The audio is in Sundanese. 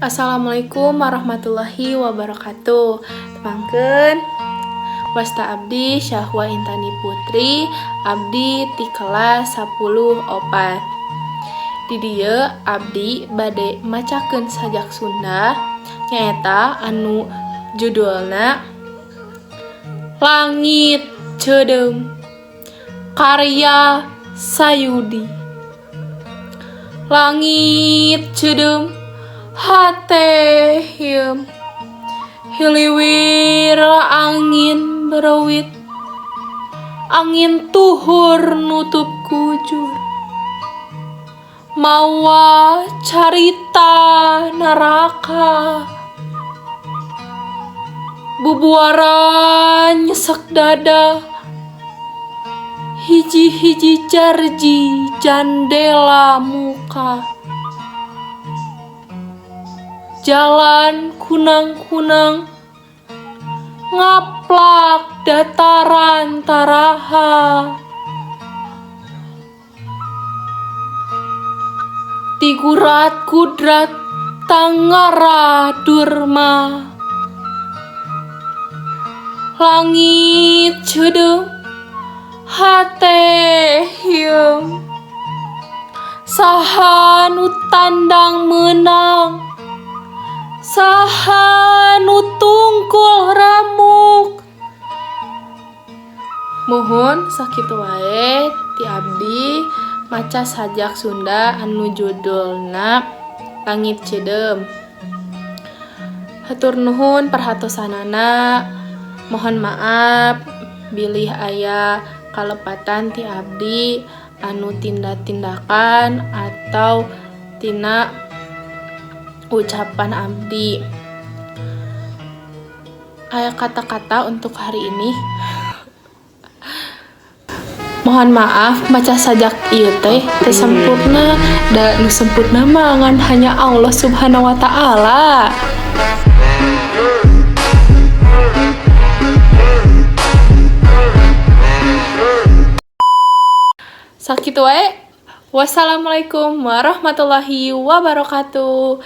Assalamualaikum warahmatullahi wabarakatuh. Tepangkeun, wasta abdi Syahwa Intani Putri, abdi ti kelas 10 opat. Di dieu abdi bade macakeun sajak Sunda, nyaeta anu judulna Langit Ceudeum, karya Sayudi. Langit ceudeum, hate hieum, hiliwir angin bereuit, angin tuhur nutup kujur, mawa carita naraka, bubuaran nyesek dada, hiji-hiji jarji jandela muka. Jalan kunang-kunang ngaplak dataran taraha, tigurat kudrat tangara durma. Langit ceudeum, hate hieum, saha nu tandang meunang, saha nu tungkul ramuk? Muhun, sakitu wae ti abdi maca sajak Sunda anu judulna Langit Ceudeum. Hatur nuhun perhatosanana. Mohon maaf bilih aya kalepatan ti abdi anu tindak-tindakan atau tina ucapan abdi. Aya kata-kata untuk hari ini. Mohon maaf, maca sajak ieu teh teu sempurna, da nu sempurna mah ngan hanya Allah Subhanahu wa Ta'ala. Sakitu wae. Wassalamualaikum warahmatullahi wabarakatuh.